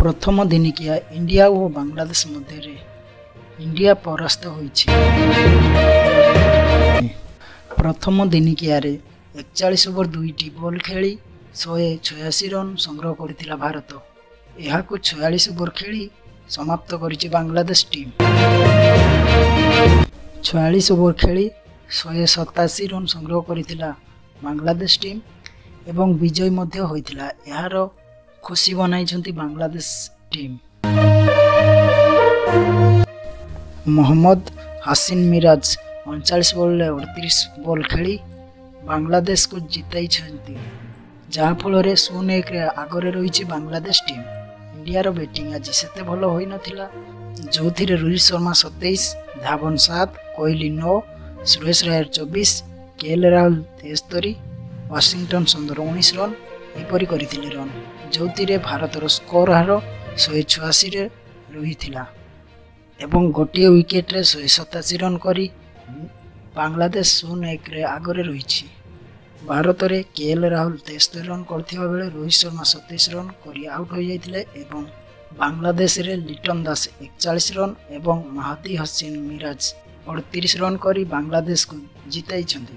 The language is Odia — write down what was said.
ପ୍ରଥମ ଦିନିକିଆ ଇଣ୍ଡିଆ ଓ ବାଂଲାଦେଶ ମଧ୍ୟରେ ଇଣ୍ଡିଆ ପରାସ୍ତ ହୋଇଛି। ପ୍ରଥମ ଦିନିକିଆରେ 41 ଓଭର 2ଟି ବଲ୍ ଖେଳି 186 ରନ୍ ସଂଗ୍ରହ କରିଥିଲା ଭାରତ। ଏହାକୁ 46 ଓଭର ଖେଳି ସମାପ୍ତ କରିଛି ବାଂଲାଦେଶ ଟିମ୍। 46 ଓଭର ଖେଳି 187 ରନ୍ ସଂଗ୍ରହ କରିଥିଲା ବାଂଲାଦେଶ ଟିମ୍ ଏବଂ ବିଜୟୀ ମଧ୍ୟ ହୋଇଥିଲା। ଏହାର ଖୁସି ମନାଇଛନ୍ତି ବାଂଲାଦେଶ ଟିମ୍। ମହମ୍ମଦ ହାସିନ ମିରାଜ 39 ବଲ୍ରେ 38 ବଲ୍ ଖେଳି ବାଂଲାଦେଶକୁ ଜିତାଇଛନ୍ତି, ଯାହାଫଳରେ 0-1ରେ ଆଗରେ ରହିଛି ବାଂଲାଦେଶ ଟିମ୍। ଇଣ୍ଡିଆର ବ୍ୟାଟିଂ ଆଜି ସେତେ ଭଲ ହୋଇନଥିଲା, ଯେଉଁଥିରେ ରୋହିତ ଶର୍ମା 27, ଧାୱନ 7, କୋହଲି 9, ସୁରେଶ ରାୟର 24, କେ ଏଲ୍ ରାହୁଲ 73, ୱାଶିଂଟନ ସୁନ୍ଦର 19 ରନ୍ ଏପରି କରିଥିଲେ ରନ୍, ଯେଉଁଥିରେ ଭାରତର ସ୍କୋର ହାର 186ରେ ରହିଥିଲା ଏବଂ ଗୋଟିଏ ୱିକେଟରେ 187 ରନ୍ କରି ବାଂଲାଦେଶ 0-1ରେ ଆଗରେ ରହିଛି। ଭାରତରେ କେ ଏଲ୍ ରାହୁଲ 73 ରନ୍ କରିଥିବା ବେଳେ ରୋହିତ ଶର୍ମା 27 ରନ୍ କରି ଆଉଟ୍ ହୋଇଯାଇଥିଲେ ଏବଂ ବାଂଲାଦେଶରେ ଲିଟନ ଦାସ 41 ରନ୍ ଏବଂ ମାହଦି ହସିନ ମିରାଜ 38 ରନ୍ କରି ବାଂଲାଦେଶକୁ ଜିତାଇଛନ୍ତି।